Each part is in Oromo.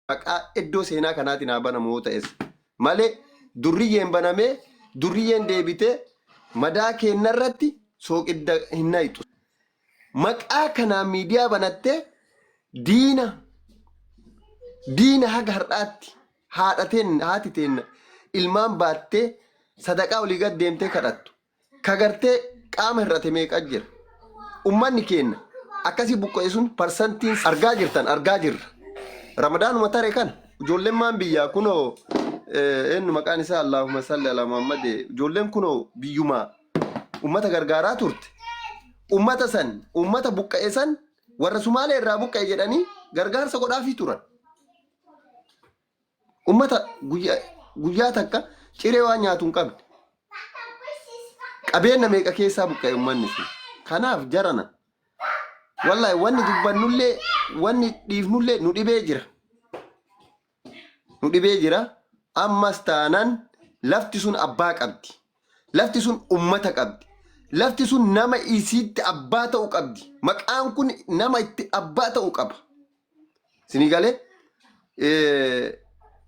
Maqaa iddoo seenaa kanaatiin haa banamu yoo ta'es malee durriyyeen banamee durriyyeen deebitee madaa keennarratti sooqidda hin nayxu. Maqaa kanaan miidiyaa banattee diina diina haga har'aatti haadha teenna haati teenna ilmaan baattee sadaqaa olii gad deemtee kadhattu Ka gartee qaama hir'ate meeqa jira. Ummanni keenna akkasii buqqa'e sun parsantiin argaa jirtan argaa jirra. Ramadaanuma tare kana ijoolleen biyyaa kunoo eenyu maqaan isaa Allahumma salli ala Muhammad ijoolleen kunoo biyyumaa ummata gargaaraa turte. Ummata san ummata buqqa'e san warra Sumaalee irraa buqqa'e jedhanii gargaarsa godhaafii turan. Ummata guyyaa guyyaa takka ciree waan nyaatu hin qabne. Qabeenya meeqa keessaa buqqa'e ummanni sun. Kanaaf jarana. Wallahi wanni dubbannullee wanni dhiifnullee nu dhibee jira. Nu dhibee jira. Ammas taanan lafti sun abbaa qabdi. Lafti sun ummata qabdi. Lafti sun nama isiitti abbaa ta'u qabdi. Maqaan kun nama itti abbaa ta'u qaba. Isinii galee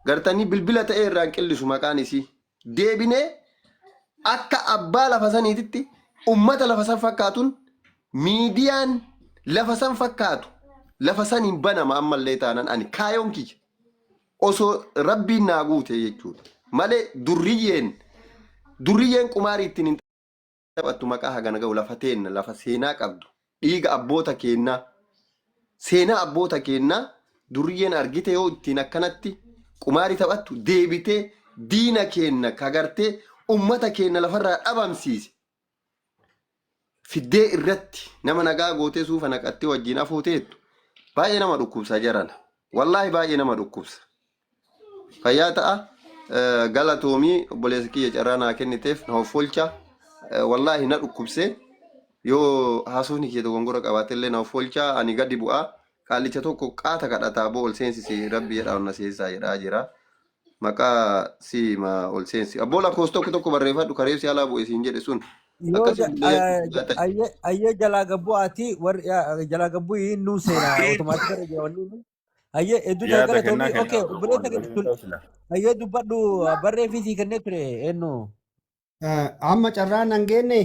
gartanii bilbila ta'ee irraan qillisu maqaan isii. Deebinee akka abbaa lafa saniititti ummata lafa san fakkaatuun miidiyaan lafa san fakkaatu lafa saniin banama ammallee taanan ani kaayoon kiyya osoo rabbiin naa guute jechuudha. Malee durriyyeen durriyyeen qumaarii ittiin hin taphattu maqaa hagana ga'u lafa teenna lafa seenaa qabdu dhiiga abboota keennaa seenaa abboota keennaa durriyyeen argite yoo ittiin akkanatti qumaarii taphattu deebitee diina keenna kagartee ummata keenna lafarraa dhabamsiise fiddee irratti nama nagaa gootee suufa naqattee wajjin afoo teettu baay'ee nama dhukkubsa jarana wallaahi baay'ee nama dhukkubsa. Fayyaa ta'a. Galatoomii obboleessa kiyya carraa naa kenniteef na offolcha. Wallaahi na dhukkubse. Yoo haasofni kiyya dogongora qabaate illee na offolcha. Ani gadi bu'a. Qaallicha tokko qaata kadhataa boo ol seensisi rabbi jedhaa ol na seensaa jedhaa jira. Maqaa si ma ol seensi. Abboo lakkoofsa tokko tokko barreeffadhu kareef si alaa bu'e siin jedhe sun. Yoo Akkasuma illee ayyee jalaa gabbuu ati warri jalaa gabbuu nuun seenaa otomaatika irra jira wanni. Hayyee hedduu takka Yaada kennaa galatoomii. kennaa Okay, osoo obboleessa waan keenya hin tul. taasisa. Hayyee dubbadhu barree fi sii kennee ture eenyu. Amma carraan nan geenne.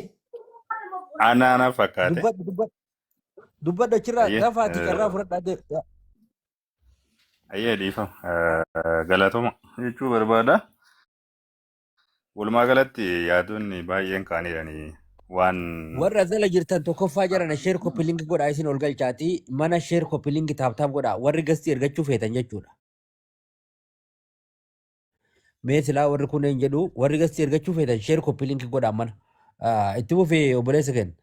Anaana fakkaate. Dubbadhu dubbadhu. Dubbadhu achirraa Ayyee gaafa ati carraa fudhadhaa deemu. Ayyee dhiifama. Galatoma jechuu barbaada. Walumaa galatti yaadonni baay'een kaaniiranii waan Warra jala jirtan tokkoffaa jarana share copy link godhaa isin ol galchaati mana share copy link tap tap godhaa warri gastii ergachuu feetan jechuudha. Mee silaa warri kunneen jedhu warri gastii ergachuu feetan share copy link godhaa mana. Ah, Itti fufii obboleessa keenya.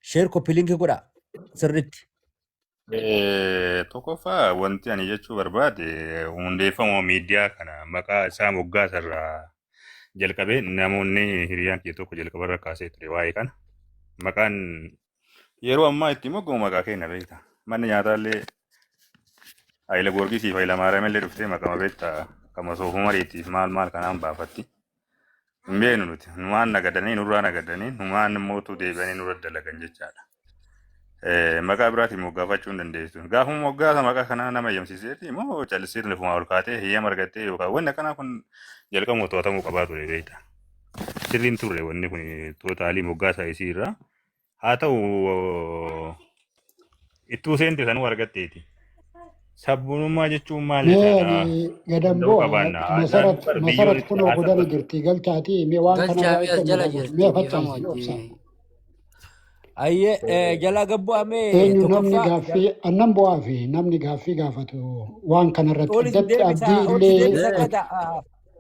Share copy link godhaa sirriitti. Tokkoffaa wanti ani jechuu barbaade hundeeffama miidiyaa kana maqaa isaa moggaasa irraa jalqabee namoonni hiriyaan kiyya tokko jalqabarra kaasee ture waa'ee kana. Maqaan yeroo ammaa itti moggamu maqaa keenya beekta. Manni nyaataallee Hayila Goorgisii fi Hayila Maariyaamillee dhuftee maqama beekta kama soofumariitiif maal maal kanaan baafatti. Hin beeknu nuti. Numaan nagadanii nurraa nagadanii numaan mootuu deebi'anii nurra dalagan jechaadha. Maqaa biraatiin moggaafachuu hin dandeessu. Gaafuma moggaasa maqaa kanaa nama eeyyamsiiseeti immoo callisee lafumaa ol kaatee heeyyama argattee yookaan wanni akkanaa kun jalqabuma to'atamuu qabaa ture beekta. Sirriin turre wanni kun tootaalii moggaasa isii irraa. Haa ta'u ittuu seente sanuu argatteeti. Sabboonummaa jechuun maal Mee jechaadha? ani gadan Danda'uu bu'a qabaanna. Aadaan masarat bar biyyoon masarat itti kunoo haa godana sabbatu. jirti galchaati mee waan Galchaa kanarraa fi as itti jala nu jirti mee dhiifama faccaasi obsa. wajjin. Ayyee jalaa gabbuu amee Eenyu namni tokkoffaa gaaffii annan bu'aa fi namni gaaffii gaafatu waan kanarratti ol si addatti deebisa abdii ol si illee deebisa gada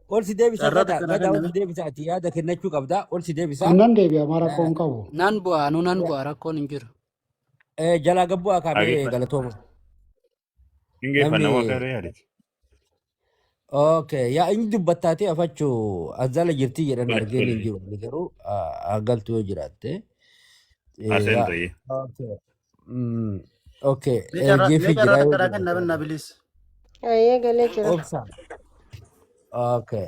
ol si deebisa Carraa gada takka naa gada ol kenname. si deebisa ati yaada kennachuu qabda ol si deebisa. annan deebi'a mara rakkoon qabu. Nan bu'a, anu nan bu'a rakkoon hin jiru. Jalaa gabbuu akaamee Dhageeffadha. galatooma. Hin geeffanna Namni waa kana yaaditi. Okay, yaa inni dubbattaatee afachuu as jala jirti jedhan Tole argeen hin tole. jiru. Ani garuu galtu yoo jiraatte. Aseen Yaa ta'ee. okay. Okay, Mee carraa ergeefii mee carraa jira yoo takka naa kennaa jiraate. bannaa bilis. Ayyee galee jira. Obsa. Okay.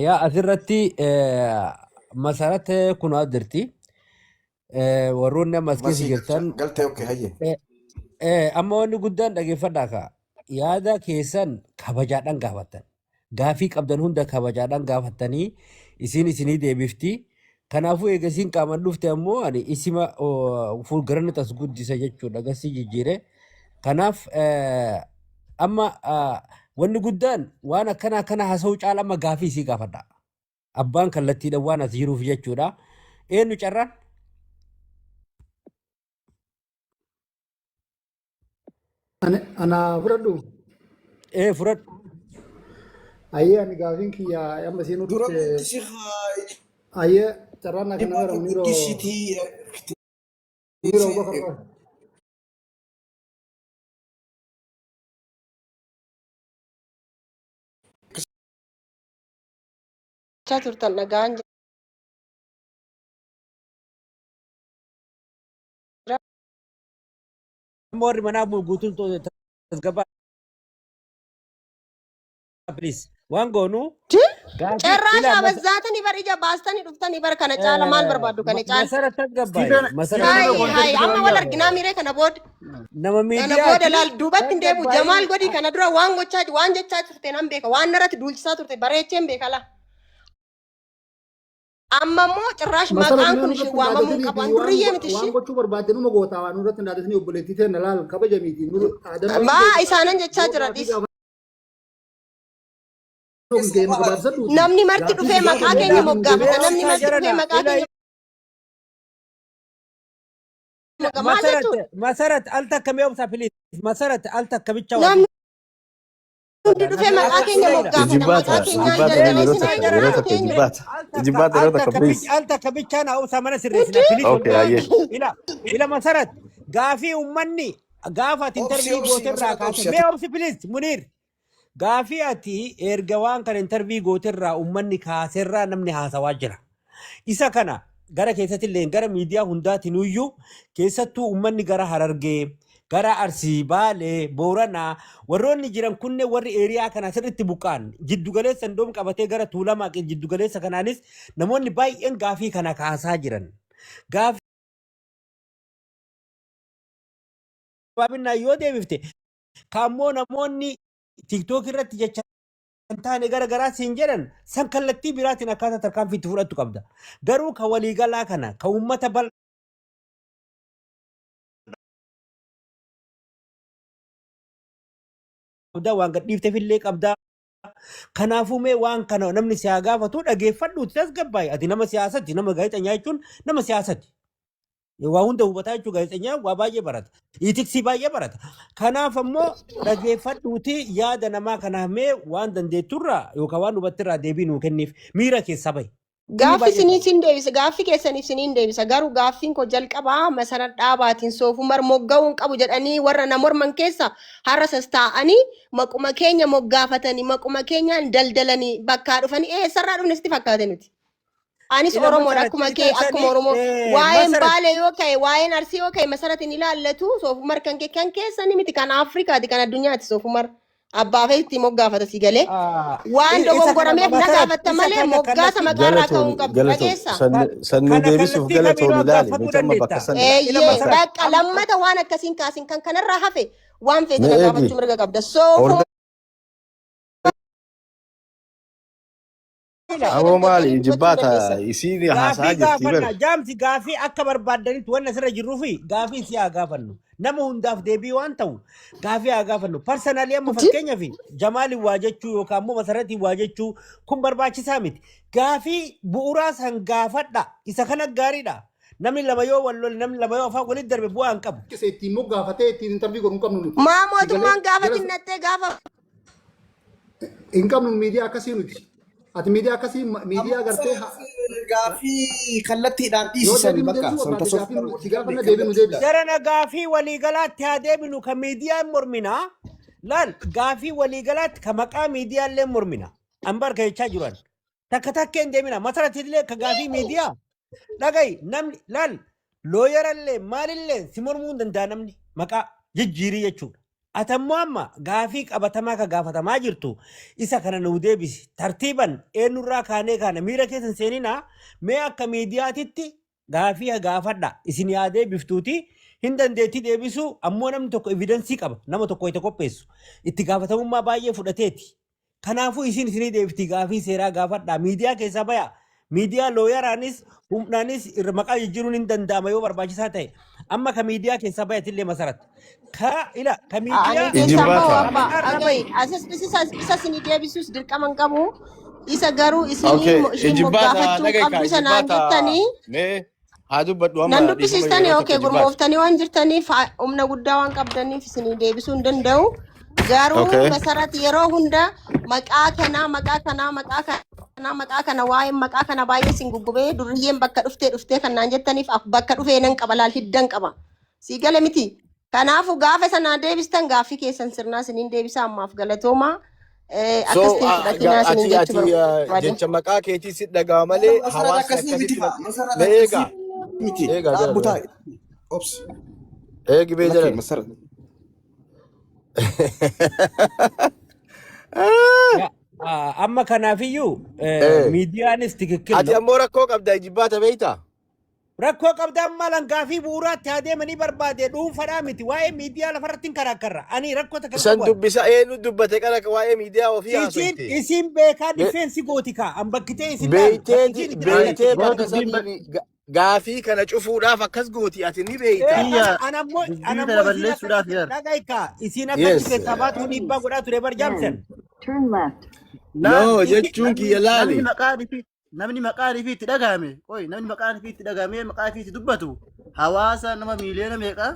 Yaa asirratti masarat kunaa jirti. Warroonni amma as keessa Masii jirtan galtee okay hayye. Amma wanni guddaan dhageeffadhaa kaa. Yaada keessan kabajaadhaan gaafattan. Gaafii qabdan hunda kabajaadhaan gaafattanii isiin isinii deebifti. Kanaafuu eega isiin qaamaan dhufte ammoo ani isima fuulgaranni tas guddisa jechuudha gasii jijjiire. Kanaaf amma wanni guddaan waan akkana akkana haasa'uu caala amma gaafii isii gaafadha. Abbaan kallattiidhaan waan as jiruuf jechuudha. Eenyu carraan? Ana fudhadhu. Ee fudhadhu. Ayyee ani gaafiin kiyya amma isiin Dura dhufte guddisi ayyee carraan naa kennameera dhibba Muniiroo guddisitii Muniiroo Abubakar qofa. Jechaa turtan dhaga'aan jira. Amma warri manaa guutuun tasgabbaa please. Waan goonu gaafii Carraa ilaa shaabazzaatanii bar ija baastanii dhuftanii bar kana caala maal barbaaddu kana caala. Masara tasgabbaa'e. Steven Masara Steven Hayi irra hayi konteksti amma waan wal gaafata. arginaa miiree kana booda. Nama Kana booda miidiyaati laal duubatti hin deebi'u. tasgabbaa'e. Jamaal godhii kana dura waan gochaa waan jechaa turte nan beeka. Waan narratti duulchisaa turte bareecheen beeka laa. Amma immoo cirraash Masara maqaan mee kun nurratti ishee hin waamamuu hin dhaadatinii qabu. fi An waan durriyyee miti waan ishee. gochuu barbaadde numa gootaa waan nurratti hin dhaadatinii obboleettii teenna laal kabajamiiti nur dhaadannoo Baa keenya isaanan jechaa yoo jira gaafii dhiis. gaafannoo hin keenya gabaabsadhuuti Namni marti gaafii dhufee si maqaa gaafanne keenya gaafii nu moggaafata. deebisi. Namni Obsaa marti dhufee jarana maqaa ila keenya mogga maal Masarat jechuudha? Masarat al takka mee obsaa please. Masarat al takka bicha waa Namni hundi dhufee namni maqaa keenya ila moggaafata. Ijibbaata, Maqaa keenyaan ijibbaata daldala yeroo isin takka, haa yeroo jedhan takka keenya. ijibbaata. Ijibbaata al yeroo takka takka please. al takka bichaan haa obsaa mana sirreessina Hundi please Okay, wal ayyee. ila ila Masarat gaafii ummanni gaafa ati Obsi interview obsi gooterraa Masarat kaase obsi mee ati obsi please Muniir gaafii ati erga waan kana interview gooterraa ummanni kaaserraa namni haasawaa jira. Isa kana gara keessatti illee gara miidiyaa hundaatiin iyyuu keessattuu uummanni gara Harargee, gara Arsii, Baalee, Booranaa warroonni jiran kunneen warri eeriyaa kana sirriitti buqqa'an jiddugaleessa indoom qabatee gara Tuulamaa jiddugaleessa kanaanis namoonni baay'een gaafii kana kaasaa jiran. Gaafii gabaabinaan yoo deebifte kaammoo namoonni TikTok irratti jecha hin taane gara garaa siin jedhan san kallattii biraatiin akkaataa tarkaanfii itti fudhattu qabda. Garuu ka waliigalaa kana ka uummata bal'aa qabda waan gadhiifteef illee qabda. Kanaafuu mee waan kana namni si haa gaafatu dhageeffadhuuti tasgabbaa'i. Ati nama siyaasati nama gaazexeenyaa jechuun nama siyaasati. Waa hunda hubataa jechuun gaazexeenyaa waa baay'ee barata. Ethics baay'ee barata. Kanaaf ammoo dhageeffadhuuti yaada namaa kanaaf mee waan dandeetturraa yookaan waan hubattirraa deebii nuu kenniif miira keessaa bahi. Inni Gaaffi baay'ee isinii baay'ee. sin deebisa. Gaaffi keessaniif siniin deebisa. Garuu gaaffiin koo jalqabaa Masarat Dhaabaatiin Soofumar mogga'uu hin qabu jedhanii warra na morman keessa har'a sastaa'anii maquma keenya moggaafatanii maquma keenyaan daldalanii bakkaa dhufanii eessarraa dhufne sitti fakkaate nuti. Anis Ila Oromoodha Masarat akkuma kee isa akkuma sani Oromoo waa'een Masarat Baalee yoo ka'e waa'een Arsii yoo ka'e Masarat hin ilaallatu Soofumar kan kee kan keessanii miti kan Afrikaati kan addunyaati Soofumar abbaa feetti moggaafata si galee waan isa kana dogongorameef na Masarat gaafatta isa malee kana moggaasa kallattii maqaarraa ka'uu hin Galatoomi, qabdu galatoomi. dhageessa. San nu kana deebisuuf kallattii kamiinuu galatoomi ilaali. gaafatuu Nuti amma bakka dandeetta. san Ila Eeyyee Masarat bakka amma lammata waan akkasiin kaasin kan kanarraa hafe waan feete mee na eegi. gaafachuu mirga qabda. Soofumar Orda Aboo fayyadamtanii maali dubbachuu ijibbaata dandeessan. isiin haasaa Gaafii jirti gaafanna bar. jaamsi gaafii akka barbaaddanitti wanna asirra jirruu fi gaafii si haa gaafannu. Nama hundaaf deebii waan ta'u gaafii haa gaafannu. Personally amma fakkeenyaaf Jamaaliin waa jechuu yookaan immoo Masaratiin waa jechuu kun barbaachisaa miti. Gaafii bu'uuraa san gaafadha. Isa kana gaariidha. Namni lama yoo wal lole namni lama yoo afaan walitti darbe bu'aa hin qabu. Isa ittiin moggaafatee ittiin interview godhu hin qabnu nuti. Maa Si galee mootummaan gaafa jara xinnattee gaafa hin qabnu miidiyaa akkasii nuti. Ati miidiyaa akkasii miidiyaa Amma gartee gaaffii kallattiidhaan yoo dhiisisan deebii nu bakka deebisuu san barbaadde tasoo gaafii nu si gaafanna deebii nu deebisi. Jarana gaafii waliigalaatti haa deebinu ka miidiyaan mormina. Laal gaafii waliigalaatti ka maqaa miidiyaallee mormina. An barka jechaa jiran. Takka takka hin deemina. Masaratillee ka gaafii miidiyaa. Dhagayi namni laal looyarallee maalillee si mormuu hin danda'a namni maqaa jijjiirii jechuudha. Ati ammoo amma gaafii qabatamaa ka gaafatamaa jirtu isa kana nuu deebisi. Tartiiban eenyurraa kaanee kaana miira keessa hin seeninaa mee akka miidiyaatitti gaafii gaafadha isin yaa deebiftuuti Hin dandeettii deebisuu ammoo namni tokko evidence qaba. Nama tokko itti qopheessu. Itti gaafatamummaa baay'ee fudhateeti. Kanaafuu isin isinii deebifti gaafii seeraa gaafadhaa. Miidiyaa keessaa baya. Miidiyaa looyaraanis humnaanis irra maqaa jijjiiruun hin danda'ama yoo barbaachisaa ta'e. Amma ka miidiyaa keessaa bayatillee masarat. Ka ila ka Ani miidiyaa keessaan bahu Ijibbaata. ka abbaa maqaa irraa dhaga'i. bayi. Asas isa isinii deebisuus dirqama hin qabu. Isa garuu isinii Okay, ishiin ijibbaata moggaafachuu hin dhaga'i kaa qabdu sanaan ijibbaata jettanii mee haa dubbadhu nan amma dhiifama dubbisiistanii yeroo okay tokko ijibbaata. gurmooftanii waan jirtaniif humna guddaa waan qabdaniif isinii deebisuu hin danda'u. Garuu Okay. masarat yeroo hunda maqaa kanaa maqaa kanaa maqaa kanaa maqaa kana waa'ee maqaa kana baay'ee isin guggubee durriyyeen bakka dhuftee dhuftee kan naan jettaniif bakka dhufee nan qaba laal hiddan qaba. Sii gale miti. Kanaafuu gaafa sanaa deebistan gaaffii keessan sirnaa isiniin deebisa ammaaf galatooma. So Akkasitti hin fudhatinaa isiniin ati jechuu ati barbaade. jecha maqaa keetii si dhaga'a malee Masarat hawaasni akkasii miti akkasitti kaa. Masarat mee akkasii eegaa miti. eegaa jala Dhaabbu jala taa'i. Obsi. eegi bee Lakki jala. masarat. Ya, amma kanaafiyyuu Eh, miidiyaanis tikikkil ati no. ammoo rakkoo qabda ijibbaata beektaa? Rakkoo qabda amma langaafii bu'uuraatti haa deemanii barbaade dhuunfadhaa miti. Waa'ee miidiyaa lafarratti hin karaakkarra. Ani rakkoo takka hin San qabu. dubbisa eenyu dubbate qara waa'ee miidiyaa ofii Isiin haasofte. isiin beekaa Be- difeensi gooti kaa. An bakkitee isin laalu. Beeytee Isiin itti dhaadatti. beeytee Boo bakka dubbiin sanii gaafii kana cufuudhaaf akkas gooti ati ni beeyta. Kiyya Ana ammoo dubbii ana tana ammoo isiin akka balleessuudhaaf yaala. dhaga'ikaa isiin akka achi Yes. keessaa baatu dhiibbaa godhaa ture bar jaamsan. Laal No jechuun Namni kiyya namni laali. maqaan ifi namni maqaan ifi itti dhagahame qoy namni maqaan ifi itti dhagahame maqaa ifi itti dubbatu hawaasa nama miiliyoona meeqa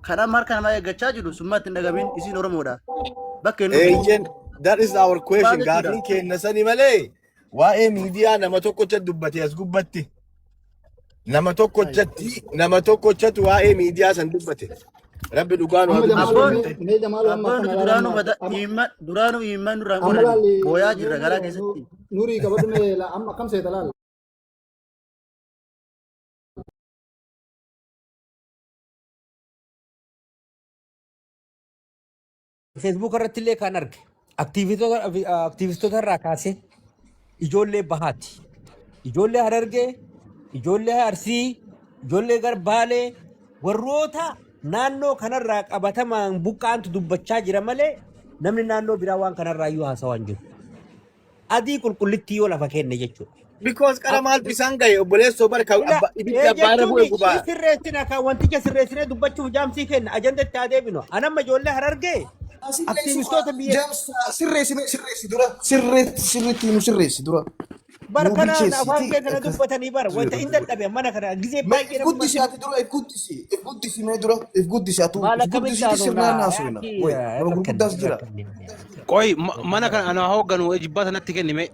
kan amma harka namaa eeggachaa jiru summaatti hin dhagamin isiin Oromoodha. Bakka hin dhufne. Eeyyen that is our Maal question jechuudha? gaafiin keenya sani malee waa'ee miidiyaa nama tokkocha dubbate as gubbatti. Nama tokkochatti nama tokkochatu waa'ee miidiyaa san dubbate. Rabbi dhugaa nu haa Amma dubbisu Jamaaloo Abboon mee mee Jamaaloo amma abboon akkana nuti laala duraanuu amma bada amma imman duraanuu imman nurraan amma godhani laalli booyaa jirra mee garaa nuuri keessatti. nuurii qabadhu mee amma akkam seeta laal. Facebook irratti illee kan arge aktiivistoota irraa kaasee ijoollee bahaati. Ijoollee Harargee, ijoollee Arsii, ijoollee Garbaalee warroota naannoo kanarraa qabatamaan buqqaantu dubbachaa jira malee namni naannoo biraa waan kanarraa iyyuu haasawaa hin jiru. Adii qulqullittii yoo lafa kenne jechuudha. Because qara maaltu isaan gahe obboleessoo barka Ila ibiddi ee abbaarra bu'e jechuun gubaa. ni sirreessina kan wanticha sirreessinee dubbachuuf jaamsii kenna ajanda itti haa deebinu. Anamma ijoollee Harargee Sirreessi aktiivistoota biyya James sirreessi mee sirreessi dura sirreessi sirriitti nu sirreessi dura bar nu kanaan afaan bilcheessiti kee kana akkas dubbatanii bar wanta hin dadhabe mana kana gizee Mee baay'ee if nama guddisi ati dura if guddisi if guddisi mee dura if guddisi atu maal if akkamitti guddisiti haasofna sirnaan haasofna yaaki way nama rakkanne gurguddaas jira. rakkanne. Qoy mana kana ana hoogganu jibbaa sanatti kennime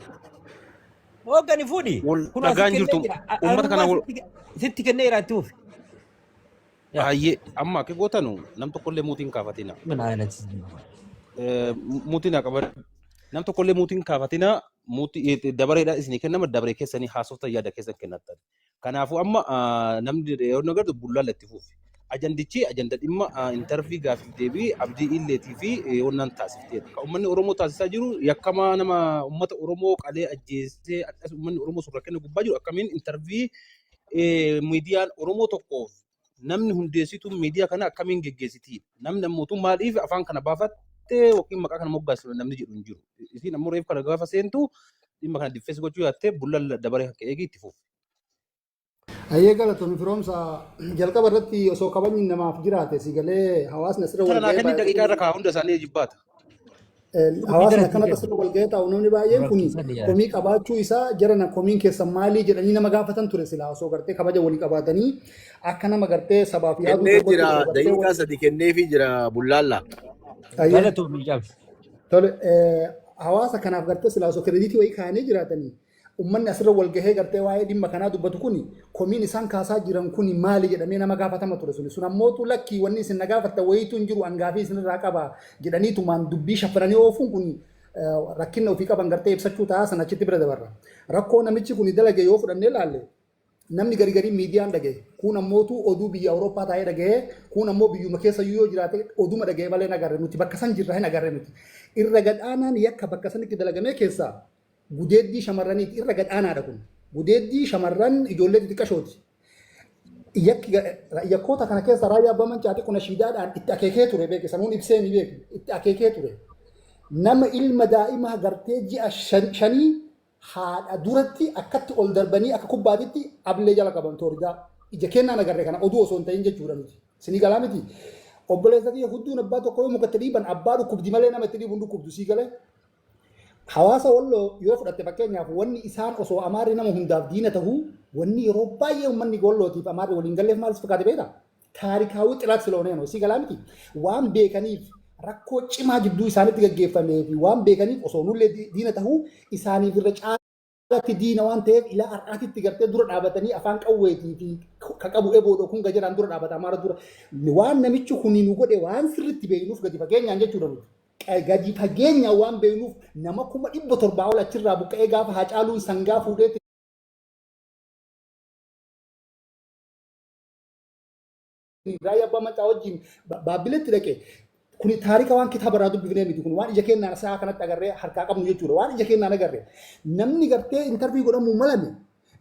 Hooggani fuudhi wal kun asi dhagaan kennee jirtu jira uummata kana anummaa wal sitti kennee jira itti fufi. Yaa baay'ee amma akka gootanu nam tokkollee muutiin kaafatina. min ayinati. Muutiin haa qaban nam tokkollee muutiin kaafatina muutii dabareedha isinii kennama dabaree keessanii haasofta yaada keessan kennattan. Kanaafuu amma namni yeroo agartu bullaan itti fufi. Ajandichi ajanda dhimma intarvii gaaffiif deebii abdii illeetii fi wannaan taasifteedha. Kan uummanni Oromoo taasisaa jiru yakkamaa nama uummata Oromoo qalee ajjeesee akkas uummanni Oromoo surra kenna gubbaa jiru akkamiin intarvii miidiyaan Oromoo tokkoof namni hundeessitu miidiyaa kana akkamiin geggeessiti? Namni ammoo maaliif afaan kana baafattee yookiin maqaa kana moggaasite namni jedhu hin jiru. Isiin ammoo reef kana gaafa seentu dhimma kana diffees gochuu yaattee bulla dabaree akka eegi itti fufi. Ayyee galatoomii firoomsa jalqaba irratti osoo kabajni namaaf jiraate si galee hawaasni asirra Tana wal naa ga'ee kenni baay'atu daqiiqaa irra kaa hunda isaanii jibbaata. hawaasni akkanatti asirra wal ga'ee taa'u namni baay'een kun komii qabaachuu isaa jarana komiin keessan maalii jedhanii nama gaafatan ture silaa osoo gartee kabaja walii qabaatanii akka nama gartee sabaaf yaadu Kennee tokkotti jira osoo gartee daqiiqaa sadi kenneefii jira bullaalla. Ayyee. Galatoomii jaamsi. Tole hawaasa kanaaf gartee silaa osoo kirediitii wayii kaa'anii jiraatanii ummanni asirra wal gahee gartee waa'ee dhimma kanaa dubbatu kuni komiin isaan kaasaa jiran kuni maali jedhamee nama gaafatama ture suni sun ammootu lakkii wanni isin na gaafatta wayiitu hin jiru angaafii isinirraa qaba jedhaniitumaan dubbii shaffananii oofuun kun rakkina ofii qaban gartee ibsachuu ta'a sana achitti bira dabarra. Rakkoo namichi kuni dalage yoo fudhannee ilaalle namni gari garii miidiyaan dhagaye kun ammootu oduu biyya Awurooppaa taa'ee dhagaye kun ammoo biyyuma keessa yoo jiraate oduma dhagaye malee hin agarre nuti bakka san jirra hin agarre nuti irra gadhaanaan yakka bakka sanitti dalagamee keessaa gudeeddii shamarraniiti irra gadhaanaadha kun gudeeddii shamarran ijoollee xixiqqashooti. Yakki yakkoota kana keessa Raayyaa Abbaa Mancaati kun nashiidaadhaan itti akeekee ture beeki sanuun ibsee ni beeki itti akeekee ture. Nama ilma daa'imaa gartee ji'a shanii haadha duratti akkatti ol darbanii akka kubbaatitti ablee jala qaban toorjaa ija kennaan agarre kana oduu osoo hin ta'in jechuudha nuti. Sinii galaa miti. Obboleessa kiyya hudduun abbaa tokko yoo mukatti dhiiban abbaa dhukkubdi malee nama itti dhiibu hin dhukkubdu sii galee. Hawaasa Walloo yoo fudhatte fakkeenyaaf wanni isaan osoo Amaarri nama hundaaf diina tahuu wanni yeroo baay'ee uummanni Wallootiif Amaarri waliin galleef maal si fakkaate beektaa? Taarikaawii xilaat siloonee no si galaa miti. Waan beekaniif rakkoo cimaa jidduu isaanitti gaggeeffamee fi waan beekaniif osoo nullee diina tahuu isaaniif irra caalatti diina waan ta'eef ilaa har'aatitti gartee dura dhaabatanii afaan qawweetii fi ka qabu eboodho kun gajedhaan dura dhaabata Amaara dura. Waan namichi kuni nu godhe waan sirriitti beeknuuf gadi fageenyaan jechuudha nuti. Gadi fageenyaan waan beeknuuf nama 700,000 ol achirraa buqqa'ee gaafa Haacaaluun sangaa fuudhee Raayyaa Abbaa Maccaa wajjin Baabbiletti dhaqe. Kuni taarika waan kitaaba irraa dubbifnee miti kun waan ija keenyaan sa'a kanatti agarree harkaa qabnu jechuudha. Waan ija keenyaan agarre. Namni gartee intarvii godhamuu malame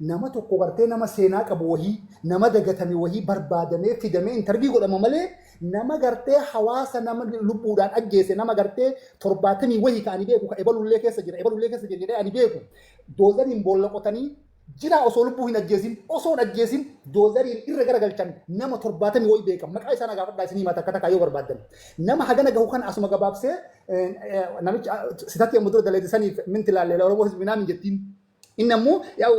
nama tokko gartee nama seenaa qabu wahii nama dagatame wahii barbaadamee fidamee intarvii godhama malee nama gartee hawaasa nama lubbuudhaan ajjeese nama gartee 70 wahii ka ani beeku ka ebalullee keessa jira ebalullee keessa jira jedhee ani beeku doozariin boolla qotanii jira osoo lubbuu hin ajjeesin osoo hin ajjeesin doozariin irra garagalchan nama 70 wahii beeka maqaa isaa na gaafadhaa isinii hima takka takka yoo barbaaddan nama hagana gahu kana asuma gabaabsee namicha sitatti yommuu dura daleessisaniif minti laallee Oromoo hizbi minaamin jettiin. Inni ammoo yaa'u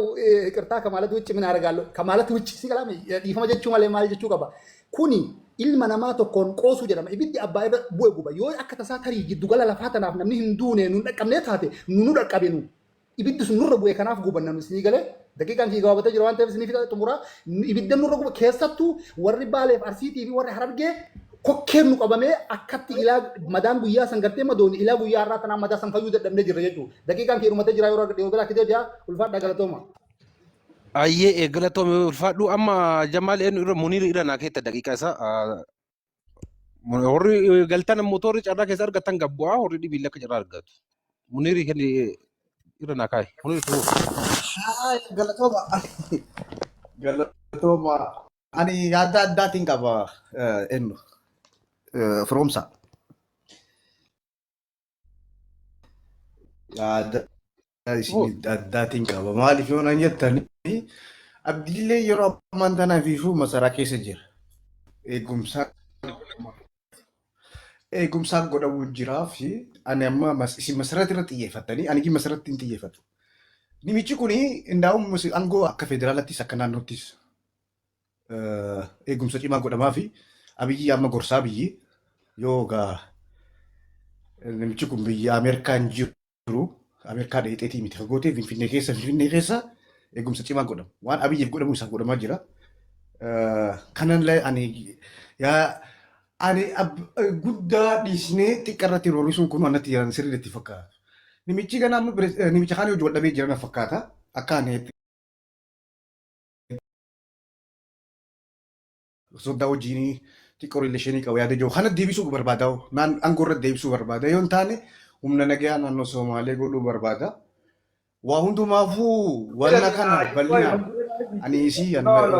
ይቅርታ ከማለት ውጭ ምን አደርጋለሁ ከማለት ውጭ si galame dhiifama jechuu malee maal jechuu qaba. Kuni ilma namaa tokkoon qoosuu jedhama. Ibiddi abbaa irra bu'e guba. Yoo akka tasaa tarii giddugala lafaa tanaaf namni hin duune nu hin dhaqqabnee taate nu nu dhaqqabe nu. Ibiddi sun nurra bu'e kanaaf gubanna nu isinii galee. Daqiiqaan kiyya gabaabatee jira waan ta'eef isinii fixa xumuraa. Ibidda nurra guba keessattuu warri Baaleef Arsiitii fi warri Harargee kokkeen nu qabamee akkatti ilaa madaan guyyaa san gartee madooni ilaa guyyaa har'aa tanaa madaa san fayyuu dadhabnee jirra jechuudha. Daqiiqaan kee dhumatee jira yeroo dhiyoo biraa kidee biyaa ulfaadhaa galatooma. Ayyee galatoome ulfaadhu amma Jamaal eenyu irra Muniir irra naa keetta daqiiqaa isaa. Warri galtan ammoo warri carraa keessa argatan gabbu'aa warri dhibiin akka carraa argatu. Muniir kenni irra naa kaa'i. Muniir itti fufi. Haa, galatooma. Galatooma. Ani yaada addaatiin qaba eenyu firoomsa. Yaada isin addaatiin qaba. Maaliif yoo naan jettanii Abdiillee yeroo ammaan tana fiifuu masaraa keessa jira. Eegumsaan eegumsaan godhamuu jiraa fi ani amma isin masaraa irra xiyyeeffattanii ani masaratti hin xiyyeeffatu. Nimichi kuni indaa'um aangoo akka federaalattis akka naannoottis eegumsa cimaa godhamaa fi Abiyyi amma gorsaa biyyi yoo gaa namichi kun biyya Ameerikaan jiru Ameerikaa dheexeetii miti fagootee Finfinnee keessa eegumsa cimaa godhama. Waan Abiyyiif godhamu isaaf godhamaa jira. Kanallee ani yaa ani guddaa dhiisnee xiqqa irratti roorrisuun kun waan natti jiran sirrii natti fakkaata. Namichi ganaa amma namicha kaan hojii wal dhabee jiran fakkaata. Akka ani soddaa wajjin xiqqoo relation qabu yaada jiru kana deebisuu barbaada. Naan aangoo irra deebisuu barbaada. Yoo hin taane humna nagayaa naannoo Somaalee godhuu barbaada. Waa hundumaafuu wanna kana bal'inaan ani isii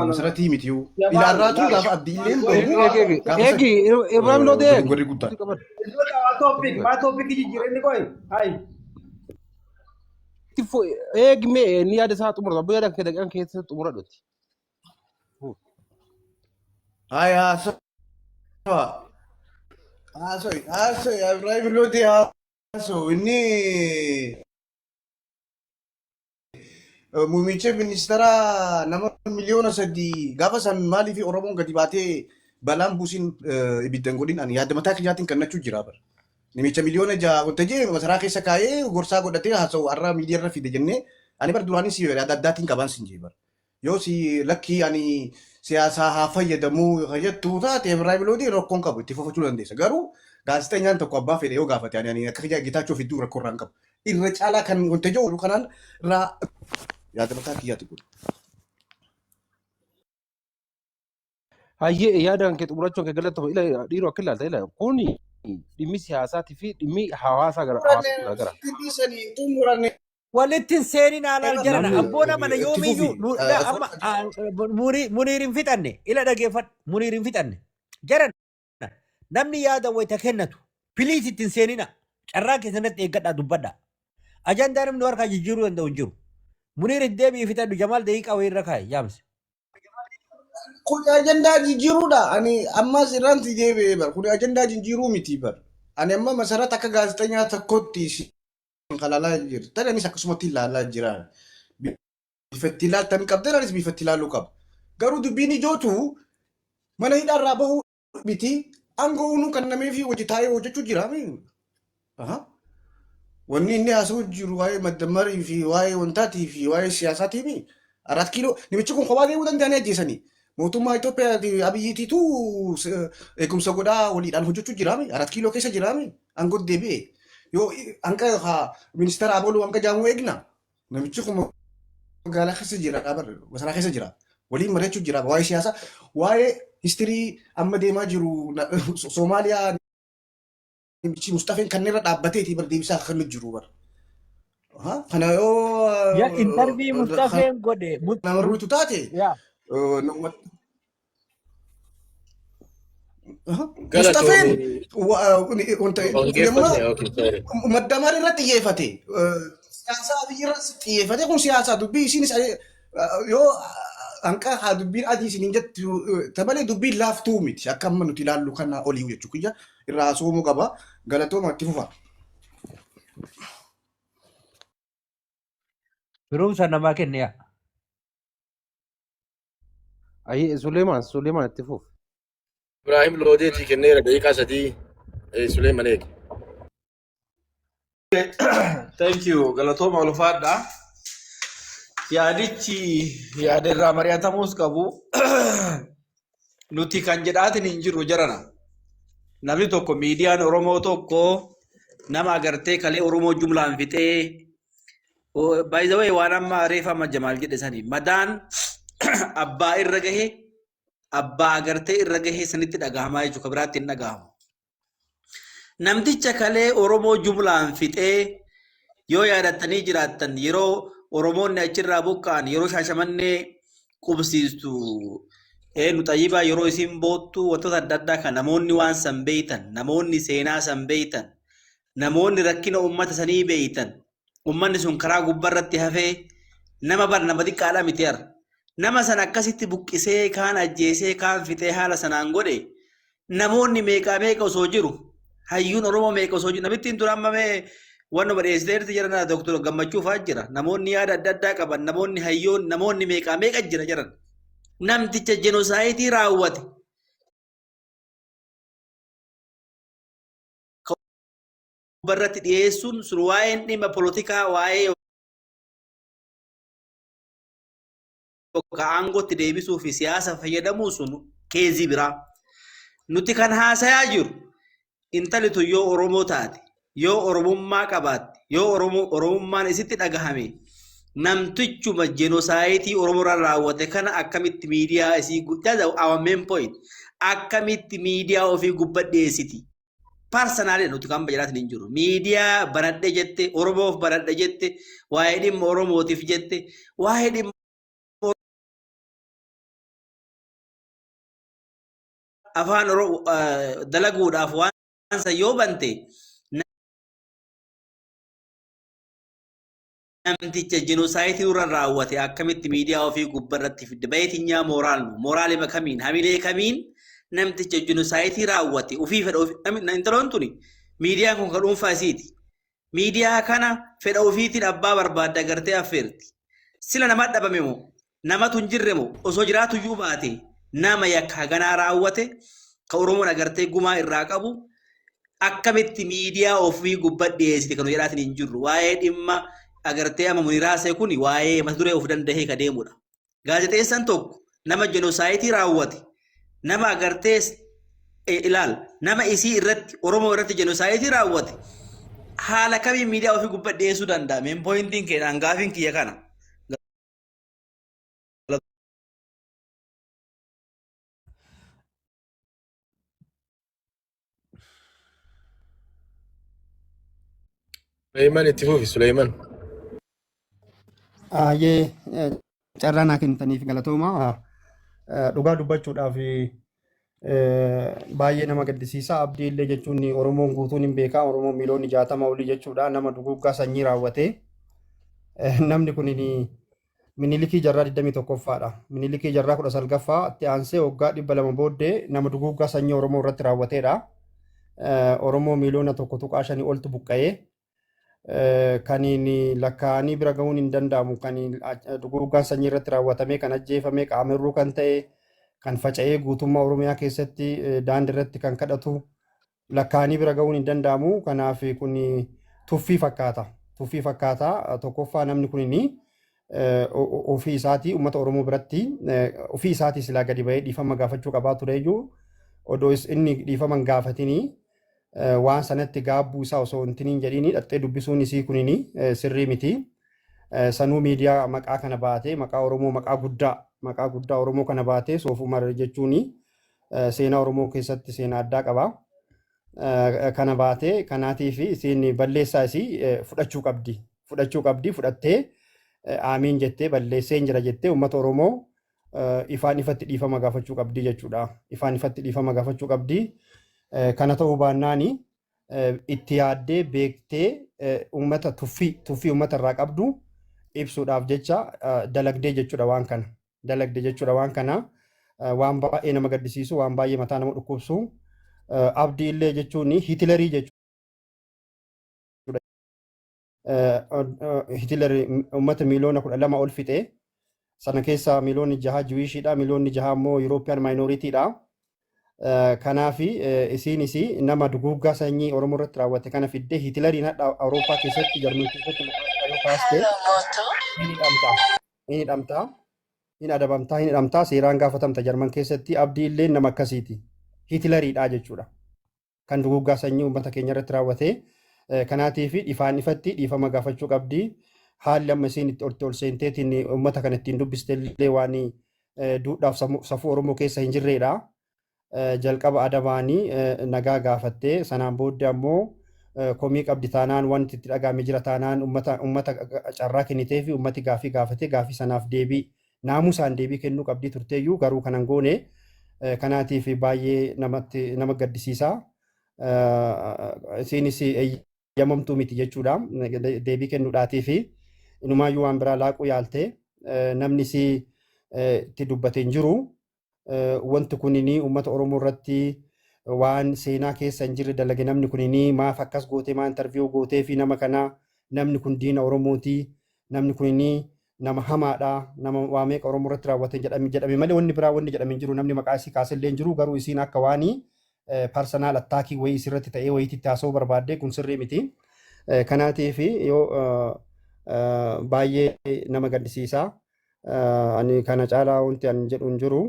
masaratii miti. Ilaarraatu gaafa Abdiilleen bahu Eegi eegi gaafa san eegi Ibrahim Loodee eegi. dogoggorri guddaan. Qabadhu. Topic, maa topic jijjiirre qoy. Hai. Eegi mee inni yaada isaa xumurata. Abbo yaada kee daqiiqaan keessa xumuradhuti. Hai haasawa. Haasoi haasoi Ibrahim Loodee haasoo inni muummicha ministeeraa nama 3 miliyoona gaafa san maaliif Oromoon gadi baatee balaan buusin ibiddan godhin ani yaada mataa kiyyaatiin kannachuu jira bara. Namicha 6 miliyoona wanta jee masaraa keessa kaayee gorsaa godhatee haasa'u har'a miidiyaa irra fide jennee ani bar duraanis yaada addaatiin qabaan sin jee bara. Yoo si lakkii ani siyaasaa haa fayyadamuu jettu taate Ibrahim Loodii rakkoon qabu itti fufachuu dandeessa. Garuu gaazexenyaan tokko abbaa fedhe yoo gaafate ani akka Getaachoo fidduu rakkoo irraa hin qabu. Irra caalaa kan wanta jiru kanaan irraa yaada mataa kiyyaati kun. Hayyee yaadaan kee xumurachuun kee galatooma ila dhiiroo akka ilaalta ila kuni dhimmi siyaasaatii fi dhimmi hawaasaa gara hawaasa gara gara. Xumuranne. Walitti hin seenin alaal jarana. Namni Abboo nama na Itti yoomiyyuu fufi. nu la amma Muniir hin fixanne. Ila dhageeffadhu. Muniir hin fixanne. Jarana namni yaada wayita kennatu. Piliis itti hin seenina. Carraa keessanatti eeggadhaa dubbadhaa. Ajandaa namni harkaa jijjiiruu danda'u hin jiru. Muniir itti deebi'ii fixadhu. Jamaal daqiiqaa wayii irra kaa'i jaamsi. Kun ajandaa jijjiiruudha. Ani ammas irratti deebi'ee bar. Kun ajandaa jijjiiruu miti bar. Ani amma masarat akka gaazexeessaa tokkotti isin kalaalaa jirtan anis akkasumatti ilaalaa jira. Bifa itti ilaaltan qabdan anis bifa itti ilaaluu qaba. Garuu dubbiin ijootu mana hidhaarraa bahuu miti aangoo uunuu kan namee fi hojii taa'ee hojjechuu jira. Aha. Wanni inni haasa'u jiru waa'ee maddammarii fi waa'ee wantaatii fi waa'ee siyaasaatii Araat kiiloo namichi kun kophaa deemuu danda'anii ajjeesanii. Mootummaa Itoophiyaa Abiyyiitiitu eegumsa godhaa waliidhaan hojjechuu jiraami. Araat kiiloo keessa jiraami. Aangoo deebi'e. Yoo hanga ministeera Aboluu hanga jaamuu eegna. Namichi kun magaalaa keessa jira masaraa keessa jira. Waliin mari'achuu jira waa'ee siyaasaa waa'ee histirii amma deemaa jiru Soomaaliyaa namichi Mustafeen kanneen irra dhaabbateeti bar deebisaa kan jiru bar. Kana yoo Ya interview Mustafeen godhe. Nama ruutu taate Ya. Mustafeen wanta Dhaggeeffanne okay sorry. maddamar irratti xiyyeeffate siyaasa Abiyyi irratti xiyyeeffate kun siyaasa dubbii isinis yoo hanqa haa dubbiin adii isiniin jettu tamalee dubbiin laaftuu miti akka amma nuti ilaallu kana olii jechuu kiyya irraa haasawamuu qaba galatooma itti fufa. Firoomsa namaa kenne yaa. Ayyee Suleemaan Suleemaan itti fufi. Ibraahim Loodeetii kenneera daqiiqaa 3 Suleeman eegi. Thank you. Galatooma ulfaadha. Yaadichi yaada irraa mari'atamuus qabu. Nuti kan jedhaatiin hin jirru jarana. Namni tokko miidiyaan Oromoo tokko nama agartee kalee Oromoo jumlaan fixee by the way waan amma reefa amma Jamaal jedhe sani madaan abbaa irra gahe abbaa agartee irra gahee sanitti dhagahamaa jechuudha biraatti hin dhagahamu. Namticha kalee Oromoo jumlaan fixee yoo yaadattanii jiraattan yeroo Oromoonni achirraa buqqa'an yeroo Shaashamannee qubsiistu nu xayyibaa yeroo isiin boottu wantoota adda addaa kan namoonni waan san beeytan namoonni seenaa san beeytan namoonni rakkina uummata sanii beeytan uummanni sun karaa gubbarratti hafee nama bar nama xiqqaadha miti har'a. Nama sana akkasitti buqqisee kaan ajjeesee kaan fixee haala sanaan godhe namoonni meeqaa meeqa osoo jiru hayyuun Oromoo meeqa osoo jiru namittiin tun amma mee wannuma dhiyeessiteerti jiran Dooktor Gammachuu fa'aa jira namoonni yaada adda addaa qaban namoonni hayyoon namoonni meeqaa meeqa jira jiran namticha jenosaayitii raawwate irratti dhiyeessuun sun waa'een dhimma polotikaa waa'ee yookaan aangootti deebisuu fi siyaasa fayyadamuu sun keezii biraa. Nuti kan haasayaa jiru intalli tun yoo Oromoo taate, yoo Oromummaa qabaatte, yoo Oromummaan isitti dhagahame namtichuma jenosaayitii Oromoo irra raawwate kana akkamitti miidiyaa isii that's our main point. Akkamitti miidiyaa ofii gubbaa dhiyeessiti. Personally nuti kan jedhaatiin hin jiru. Miidiyaa banadhe jette, Oromoof banadhe jette, waa'ee dhimma Oromootiif jette, waa'ee dhimma afaan Oromoo dalaguudhaaf waan san yoo bante namticha jenosaayitii irra raawwate akkamitti miidiyaa ofii gubbaa irratti fidde bayeetinyaa mooraal mooraalima kamiin hamilee kamiin namticha jenosaayitii raawwate ofii fedha ofii intaloon tuni miidiyaan kun kan dhuunfaa isiiti. Miidiyaa kana fedha ofiitiin abbaa barbaadde agartee affeerti. Sila nama dhabame moo namatu hin jirre moo osoo jiraatu iyyuu baate nama yakka haganaa raawwate ka Oromoon agartee gumaa irraa qabu akkamitti miidiyaa ofii gubbaa dhiyeessite kan jedhaatiin hin jirru. Waa'ee dhimma agartee amma muniraasee kun waa'ee mata duree of dandahee ka deemudha. Gaazexeessaan tokko nama jenosaayitii raawwate nama agartee ilaal nama isii irratti Oromoo irratti jenosaayitii raawwate haala kamiin miidiyaa ofii gubbaa dhiyeessuu danda'a? Meen pooyintiin keenyaan gaafiin kiyya kana. Suleeman itti fufi Suleeman. Ayyee, carraa naa kennitaniif galatooma. Dhugaa dubbachuudhaaf baay'ee nama gaddisiisa. Abdii illee jechuun Oromoon guutuun hin beekaa. Oromoon miiliyoonni 60 olii jechuudha. Nama duguuggaa sanyii raawwate. Namni kun Minilikii jarraa 21ffaadha. Minilikii jarraa 19ffaa itti aansee waggaa 200 booddee nama duguuggaa sanyii Oromoo irratti raawwateedha. Oromoo miiliyoona 1.5 oltu buqqa'ee. Kan lakkaa'anii bira gahuun hin danda'amu. Kan duguuggaan sanyii irratti raawwatamee, kan ajjeefame, qaamirruu kan ta'e, kan faca'ee guutummaa Oromiyaa keessatti daandii irratti kan kadhatu lakkaa'anii bira gahuun hin danda'amu. Kanaaf kun tuffii fakkaata. Tuffii fakkaata. Tokkoffaa, namni kun ofii isaatii uummata Oromoo biratti ofii isaatii silaa gadi bahee dhiifama gaafachuu qabaa tureyyuu, odoo inni dhiifama hin gaafatinii waan sanatti gaabbuu isaa osoo hin tiniin jedhiini dhaxxee dubbisuun isii kunini sirrii miti. Sanuu miidiyaa maqaa kana baatee, maqaa Oromoo, maqaa guddaa Oromoo kana baatee, Soof Umar jechuun seenaa Oromoo keessatti seenaa addaa qaba. Kana baatee kanaatiif isiin balleessaa isii fudhachuu qabdi. Fudhachuu qabdi, fudhattee aamiin jettee, balleessee hin jira jettee, uummata Oromoo ifaan ifatti dhiifama gaafachuu qabdi jechuudha. Ifaan ifatti dhiifama gaafachuu qabdi. Kana ta'uu baannaani itti yaaddee beektee uummata tuffii uummata irraa qabdu ibsuudhaaf jecha dalagdee jechuudha waan kana. Dalagde jechuudha waan kana. Waan baay'ee nama gaddisiisu, waan baay'ee mataa nama dhukkubsu. Abdii illee jechuun Hitilerii jechuudha. Hitler uummata miiliyoona 12 ol fixe. Sana keessaa miiliyoonni 6 Jewishiidha, miiliyoonni 6 immoo European minoritydha. Kanaaf isiinis nama duguuggaa sanyii Oromoo irratti raawwate kana fiddee Hitileriin hadha Awurooppaa keessatti, Jarman keessatti maqaa isaa yoo kaaste hin hidhamta. Hin hidhamta. Hin adabamtaa, hin hidhamtaa, seeraan gaafatamta Jarman keessatti. Abdii illee nama akkasiiti. Hitileriidha jechuudha. Kan duguuggaa sanyii uummata keenya irratti raawwate. Kanaatiif ifaan ifatti dhiifama gaafachuu qabdi. Haalli amma isiin itti ol seenteetiin uummata kana ittiin dubbiste illee waan duudhaaf safuu Oromoo keessa hin jirredha. Jalqaba adabaanii nagaa gaafattee, sanaan booddee ammoo komii qabdi taanaan, wanti itti dhaga'ame jira taanaan, uummata carraa kennitee fi uummati gaafii gaafatee gaafii sanaaf deebii naamusaan deebii kennuu qabdii turteeyyuu, garuu kanan goone. Kanaatiif baay'ee namatti nama gaddisiisa. Isiinis eeyyamamtuu miti jechuudha deebii kennuudhaatii fi inumaayyuu waan biraa laaquu yaalte, namni isii itti dubbate hin jiru. Wanti kunini uummata Oromoo irratti waan seenaa keessa hin jirre dalage. Namni kunini maaf akkas gootee, maa interview gootee fi nama kana, namni kun diina Oromooti, namni kunini nama hamaadha, nama waa meeqa Oromoo irratti raawwate jedhame malee wanni biraa wanni jedhame hin jiru. Namni maqaa isii kaasellee hin jiru. Garuu isiin akka waanii personal attackii wayii isirratti ta'ee wayiitti haasa'uu barbaadde, kun sirrii miti. Kanaatiif yoo baay'ee nama gaddisiisa. Ani kana caalaa wanti ani jedhu hin jiru.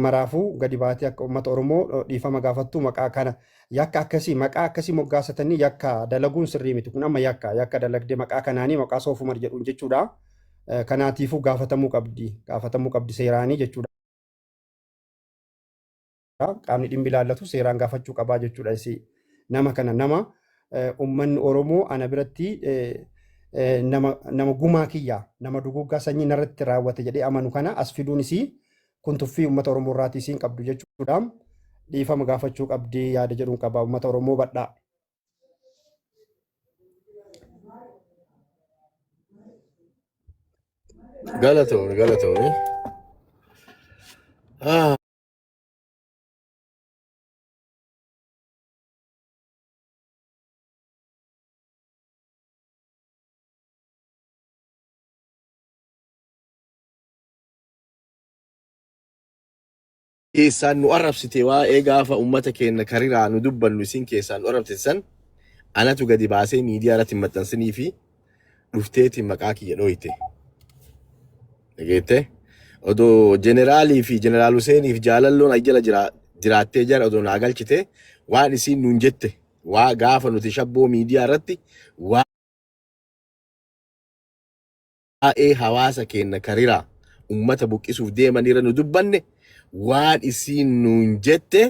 Maraafuu gadi baatee akka uummata Oromoo dhiifama gaafattu. Maqaa kana, yakka akkasii, maqaa akkasii moggaasatanii yakka dalaguun sirrii miti. Kun amma yakka dalagdee maqaa kanaanii, maqaa Soofumar jedhuun jechuudha. Kanaatiifuu gaafatamuu qabdi. Gaafatamuu qabdi seeraanii jechuudha. Qaamni dhimmi ilaallatu seeraan gaafachuu qabaa jechuudha. Isii nama kana, nama uummanni Oromoo ana biratti nama gumaa kiyya, nama duguuggaa sanyii narratti raawwate jedhee amanu kana as fiduun isii kun tuffii uummata Oromoo irraatii isiin qabdu jechuudha. Dhiifama gaafachuu qabdi yaada jedhuun qaba, uummata Oromoo badhaa. Galatoomi, galatoomi. Ah. Keessaan nu arrabsite, waa'ee gaafa uummata keenya kariraa nu dubbannu isin keessaan nu arrabsite san anatu gadi baasee miidiyaa irratti hin maxxansinii fi dhufteetiin maqaa kiyya dhooyte. Dhageette? Odoo jeneraalii fi jeneraal Huseeniif jaalalloon ajjala jiraattee jara odoo naa galchite, waan isiin nuun jette waa gaafa nuti shabboo miidiyaa irratti waa'ee hawaasa keenya kariraa ummata buqqisuuf deeman irra nu dubbanne, waan isiin nuun jette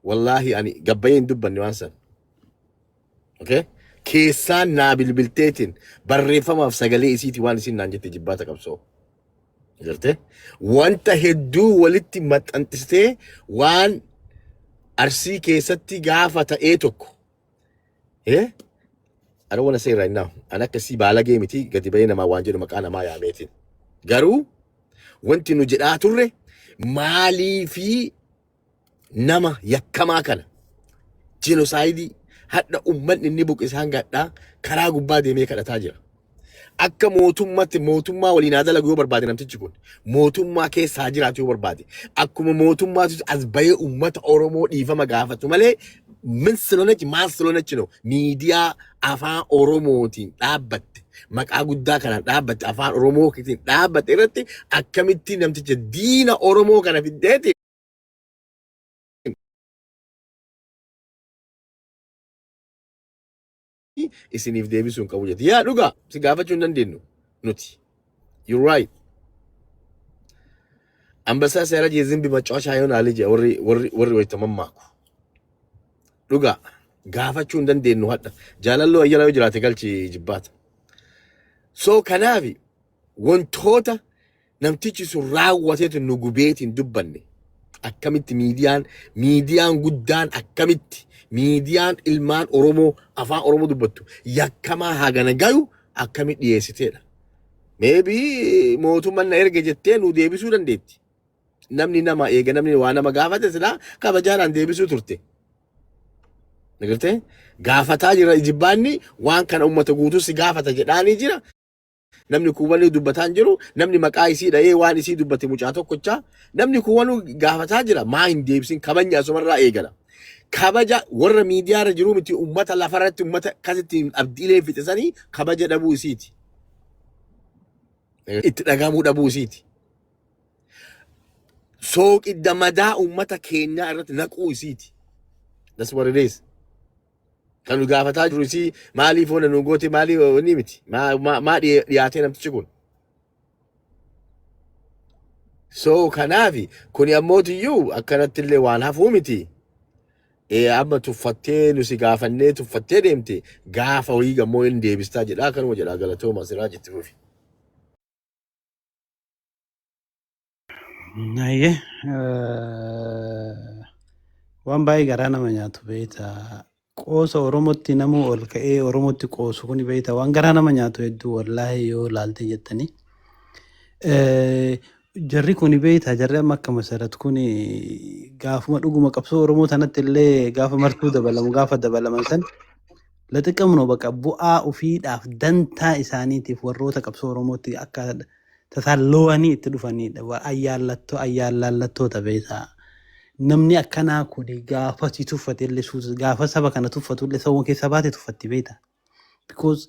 wallaahi ani gabbayee hin dubbanne waan san. Okay? Keessaan naa bilbilteetiin barreeffamaaf sagalee isiiti waan isiin naan jette jibbaata qabsoo. Gartee? Wanta hedduu walitti maxxansitee waan Arsii keessatti gaafa ta'ee tokko. Eh? I don't wanna say right now. An akkasii baalagee miti gadi bahee namaa waan jedhu maqaa namaa yaameetiin. Garuu wanti nu jedhaa turre maalii fi nama yakkamaa kana jenosaayidii hadha ummanni inni buqqise hanga hadhaa karaa gubbaa deemee kadhataa jira. Akka mootummatti mootummaa waliin haa dalagu yoo barbaade, namtichi kun mootummaa keessa haa jiraatu yoo barbaade, akkuma mootummaatu as bahee ummata Oromoo dhiifama gaafatu malee min ስለሆነች maal ስለሆነች ነው miidiyaa afaan Oromootiin dhaabbatte, maqaa guddaa kanaan dhaabbatte, afaan Oromootiin dhaabbatte irratti akkamitti namticha diina Oromoo kana fiddeeti isiniif deebisuu hin qabu jette. Yaa dhugaa si gaafachuu hin dandeenyu nuti. You're right. Ambassaa seera jee zimbi macaashaa yoon haalli jee warri wayita mammaaku. Dhugaa gaafachuu hin dandeenyu hadha. Jaalalloo ayyala yoo jiraate galchi jibbaata. So kanaafi wantoota namtichi sun raawwateetu nu gubeetiin dubbanne. Akkamitti miidiyaan guddaan, akkamitti miidiyaan ilmaan Oromoo afaan Oromoo dubbattu yakkamaa hagana gayu akkamitti dhiyeessiteedha. Maybe mootummaan na erge jettee nu deebisuu dandeetti. Namni nama eega namni waa nama gaafate silaa kabajaadhaan deebisuu turte. Nagartee gaafataa jira jibbaanni waan kana uummata guutuu si gaafata jedhaanii jira. Namni kuuwwan dubbataa hin jiru. Namni maqaa isii dha'ee waan isii dubbate mucaa tokkochaa. Namni kuuwwan gaafataa jira. Maa hin deebisin kabajni asumarraa eegala. Kabaja warra miidiyaarra jiru miti, uummata lafarratti uummata akkasitti abdiilee fixisanii kabaja dhabuu isiiti. Itti dhagamuu dhabuu isiiti. Sooqidda madaa uummata keenyaa irratti naquu isiiti. That's what it is. Kan nu gaafataa jiru isii maaliif hona nu goote, maaliif ni miti. Maa dhiyaatee namtichi kun. So kanaafi kuni ammootiyyuu akkanatti illee waan hafuu miti. Amma tuffattee nu si gaafannee tuffattee deemte, gaafa horii gammoo hin deebistaa jedhaa, kanuma jedhaa. Galatooma, siraa jetti fufi. Ayyee, waan baay'ee garaa nama nyaatu beekta. Qoosa Oromootti namuu ol ka'ee Oromootti qoosu kuni beekta, waan garaa nama nyaatu hedduu wallaahi yoo laalte jettanii. Jarri kuni beekta, jarri amma akka Masarat kuni gaafuma dhuguma qabsoo Oromoo tanatti illee gaafa martuu dabalamu, gaafa dabalaman san ለጥቅም ነው በቃ bu'aa ofiidhaaf dantaa isaaniitiif warroota qabsoo Oromootti akka tasaallowanii itti dhufanidha. Ayyaallattoo ayyaallallattoota beektaa. Namni akkanaa kuni gaafa si tuffate illee, gaafa saba kana tuffatu illee sabuma keessa baate tuffatti beektaa. Because